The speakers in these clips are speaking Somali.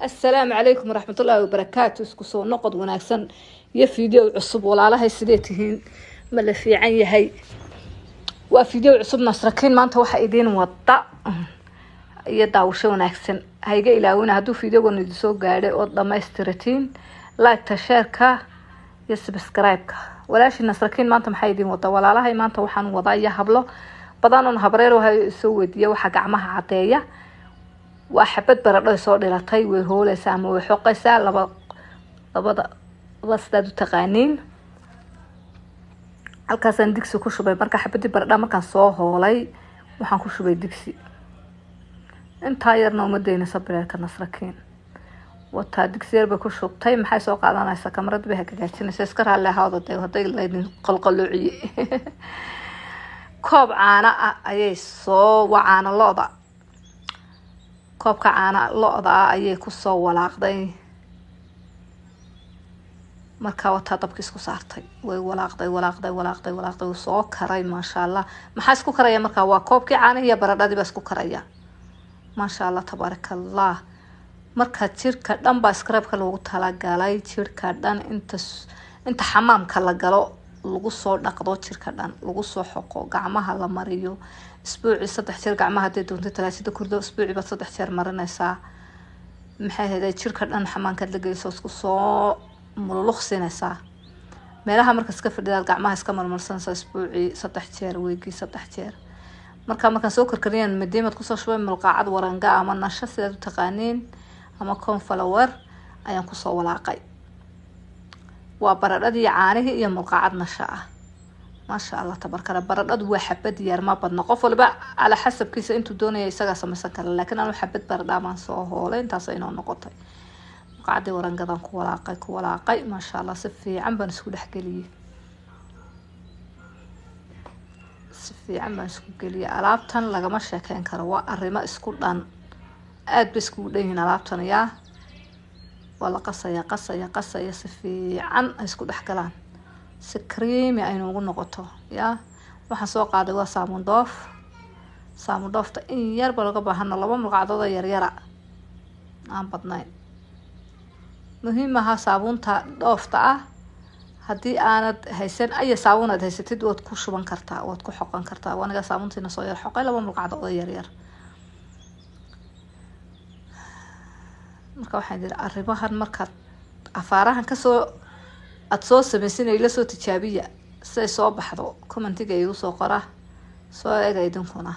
Assalaamu calaykum waraxmatullaahi wabarakaatu. Isku soo noqod wanaagsan iyo video cusub. Walaalahay, sidee tihiin? Ma la fiican yahay? Waa video cusub. Nasrakiin maanta waxaa idiin wada iyo daawasho wanaagsan. Hayga ilaawina hadduu videogan idin soo gaadhay ood dhamaystiratiin like-ta, share-ka iyo subscribe-ka. Walaashii Nasrakiin maanta maxaa idiin wada? Walaalahay, maanta waxaan wadaa iyo hablo badan oon habreer waxa soo weydiiya waxaa gacmaha caddeeya. Waa xabad baradho soo dhilatay. Way hooleysaa ama way xoqeysaa, laba labada laba sidaad u taqaaniin. Halkaasaan digsi ku shubay. Marka xabadii baradha markaan soo hoolay, waxaan ku shubay digsi. Intaa yarna uma daynaysa bireerka Nasrakiin wataa. Digsi yar bay ku shubtay. Maxay soo qaadanaysaa? Kamarad bay hagaajinaysa. Iska raalli ahaada dee hadday laydin qalqaloociye. Koob caano ah ayay soo, waa caano lo-da. Koobka caana lo-da ah ayay kusoo walaaqday. Markaa wataa dabka isku saartay. Way walaaqday, walaaqday, walaaqday, walaaqday. Wuu soo karay, maasha Allah. Maxaa isku karaya markaa? Waa koobkii caanihi iyo baradhadii baa isku karaya. Maasha Allah, tabaaraka Allah. Marka jirka dhan baa scrub-ka loogu talagalay. Jirka dhan inta xamaamka la galo, lagu soo dhaqdo jirka dhan, lagu soo xoqo, gacmaha la mariyo. Isbuucii 3 jeer gacmaha hadday doonto talaajada kurdo, isbuucii baad 3 jeer marinaysaa. Maxay ahayd, jirka dhan xamaankaad la geyso, isku soo mululuqsinaysaa. Meelaha marka iska fadhidaad gacmaha iska marmarsanaysaa. Isbuucii 3 jeer, weegii 3 jeer. Marka markaan soo karkariyaan, madiimad kusoo shubay mulqaacad waranga ama nasho sidaad u taqaaniin ama cornflour ayaan kusoo walaaqay. Waa baradhadii, caanihii iyo mulqaacad nasho ah. Maasha Allah, tabarkala. Baradhadu waa xabad yar, ma badna. Qof waliba calaa xasabkiisa intuu doonaya isagaa samaysan kara, laakiin anu xabad baradhaa baan soo hoolay. Intaas inoo noqotay. Mulqaacadii warangadan ku walaaqay, ku walaaqay. Maasha Allah, si fiican baan isku dhexgeliyey, si fiican baan isku geliyey. Alaabtan lagama sheekeyn karo, waa arrimo isku dhan, aada bay iskugu dhan yihiin alaabtan. Yaa waa la qasaya, qasaya, qasaya, si fiican ay isku dhex galaan, si creamy ay noogu noqoto. Yaa waxaan soo qaaday waa saabuun doof. Saabuun dhoofta in yarba laga baahano, 2 mulqacdood oo yaryara, aan badnayn. Muhiim aha saabuunta dhoofta ah. Haddii aanad haysan aya saabuun aad haysatid, waad ku shuban kartaa, waad ku xoqan kartaa. Aniga saabuuntiina soo yar xoqay, 2 mulqacdood oo yaryar. Marka waxaan yidhi arrimahan markaad afaarahan kasoo aada soo sameysin, ila soo tijaabiya. Siday soo baxdo commentiga igu soo qora. Soo ega idinkuna.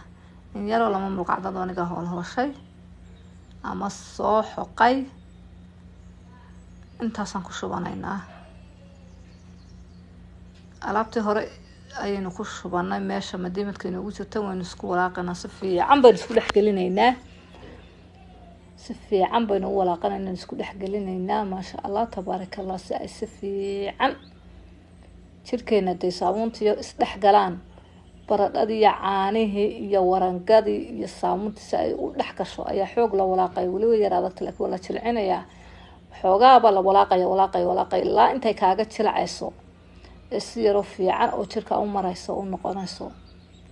In yaroo 2 mulqacdood aniga hoolhooshay ama soo xoqay, intaasaan ku shubanaynaa. Alaabtii hore ayaynu ku shubanay meesha madiimadka inoogu jirta. Waynu isku walaaqaynaa, si fiican baynu isku dhexgelinaynaa, si fiican baynu u walaaqanaynaa, isku dhexgelinaynaa. Maasha Allah, tabaaraka Allah. Si ay si fiican jirkeena dee saabuuntiiyo isdhex galaan, baradhadii iyo caanihii iyo warangadii iyo saabuuntii si ay u dhex gasho ayaa xoog la walaaqaya. Weliba yar adagta, laakiin waa la jilcinayaa. Xoogaaba la walaaqaya, walaaqaya, walaaqaya, ilaa intay kaaga jilcayso ee si yaroo fiican oo jirka u marayso u noqonayso.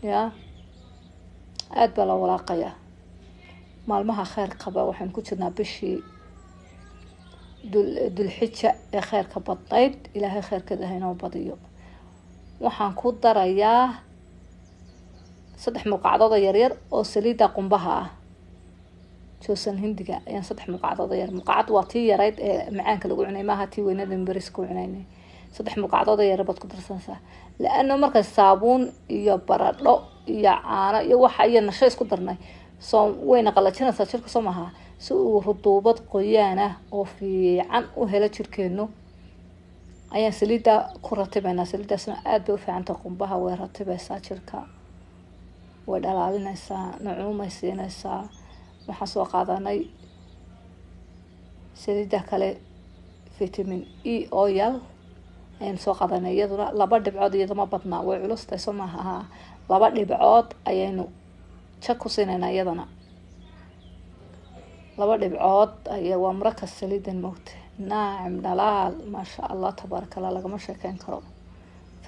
Yaa aada baa la walaaqayaa. Maalmaha kheyr qaba waxaan ku jirnaa, bishii Dulxija ee kheyrka badnayd. Ilaahay kheyrkeeda hainoo badiyo. Waxaan ku darayaa 3 mulqacdood oo yaryar oo saliidda qumbaha ah, joosan hindiga ayaan 3 mulqacdood oo yar. Mulqacad waa tii yarayd ee macaanka lagu cunay, maaha tii weynada baris ku cunaynay. 3 mulqacdood oo yaryar baad ku darsanaysaa, la-ano markay saabuun iyo baradho iyo caano iyo waxa iyo nasho isku darnay, soo wayna qalajinaysaa jirka, soo maha? Si uu ruduubad qoyaan ah oo fiican u helo jirkeenu ayaan saliidda ku ratibaynaa. Saliiddaasna aada bay u fiicantahay. Qumbaha way ratibaysaa jirka, way dhalaalinaysaa, nucuumay siinaysaa. Waxaan soo qaadanay saliidda kale, vitamin E oil ayaan soo qaadanay. Iyaduna 2 dhibcood, iyadama badnaa, way culustahay, soo maaha? 2 dhibcood ayaynu jag ku siinaynaa iyadana. 2 dhibcood aya waa murakas saliidan moogta, naacim, dhalaal, maasha Allah, tabaaraka Allah, lagama sheekeyn karo.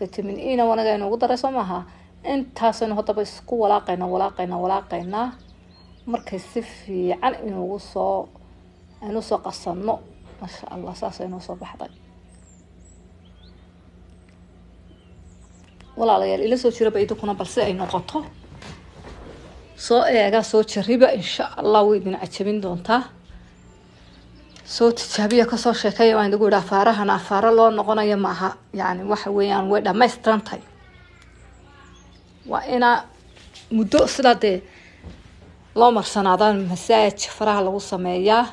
Vitamin E na wanaga inugu daray, soo maaha? Intaasaynu haddaba isku walaaqayna, walaaqayna, walaaqaynaa. Markay si fiican inugu soo Aynu soo qasano, maasha Allah, saasay noo soo baxday. Walaalayaal, ila soo jiraba idinkuna balse ay noqoto soo eega, soo jariba, insha Allah way idin cajabin doontaa. Soo tijaabiya, kasoo sheekeeya. Waan idigu yidhi afaarahana afaaro loo noqonayo maaha, yani waxa weeyaan way dhamaystirantahay. Waa inaa muddo sidaa dee loo marsanaadaan, masaaj faraha lagu sameeyaa.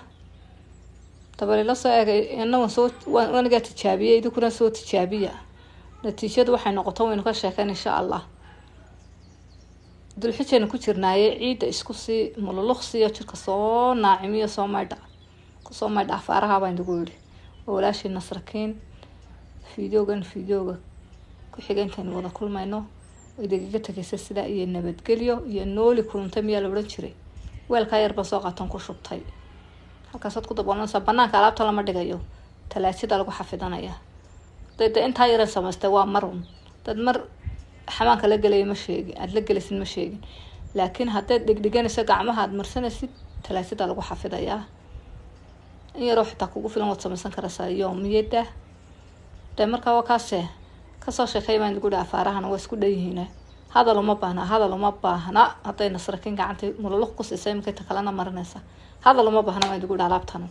Dabalila soo eegay, ina waan soo wanigaa tijaabiyey, idinkuna soo tijaabiya. Natiijadu waxay noqoto waynu ka sheekeyn insha Allah. Dulxijaynu ku jirnaaye, ciidda isku sii mululuqsiyo, jirka soo naacimiyo, soo maydha, kusoo maydha afaaraha baan idigu yidhi. Waa walaashii Nasrakiin. Fideogan fideoga ku xiga intaynu wada kulmayno, idinkaga tegaysa sidaa iyo nabadgelyo iyo nooli kulantay. Miyaa la odhan jiray? Weelkaa yar baan soo qaatan ku shubtay, halkaasaad ku daboolanaysaa. Banaanka alaabta lama dhigayo, talaajada lagu xafidanaya. De intaa yaran samaystay waa marun dad mar xamaanka la gelaya ma sheegin, aada la gelaysid ma sheegin, laakiin haddaad dhegdheganayso gacmaha aada marsanaysid, talaajada lagu xafidayaa. In yaroo xitaa kugu filan waad samaysan karaysaa yoomiyada. De markaa waa kaase, kasoo sheekay baan idigu hi. Afaarahana waa isku dhan yihiin, hadal uma baahna, hadal uma baahna. Hadday Nasrakiin gacantay mululuq ku siisay, iminka ta kalena marinaysa, hadal uma baahna baan idigu hi. Alaabtanu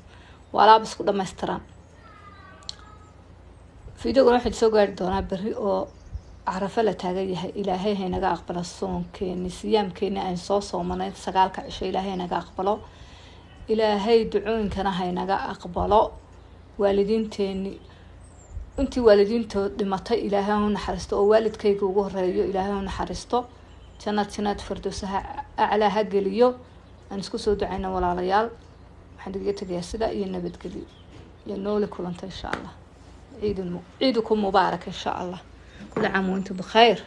waa alaab isku dhamaystiran. Videogana waxay soo gaari doonaa berri oo Carafo la taagan yahay. Ilaahay haynaga aqbalo soonkeeni, siyaamkeeni aan soo soomanay 9-ka cisho. Ilaahay haynaga aqbalo, Ilaahay ducooyinkana haynaga aqbalo. Waalidiinteeni, intii waalidiintood dhimatay, Ilaahay ha u naxariisto, oo waalidkayga ugu horeeyo. Ilaahay ha u naxariisto, jannad jannad firdowsaha aclaa ha geliyo. Aan isku soo ducayna walaalayaal. Waxaan idiga tegayaa sidaa iyo nabadgelyo iyo nooli kulanta insha Allah. Ciidukum mubaarak insha Allah. Kula caam waantum bikhayr.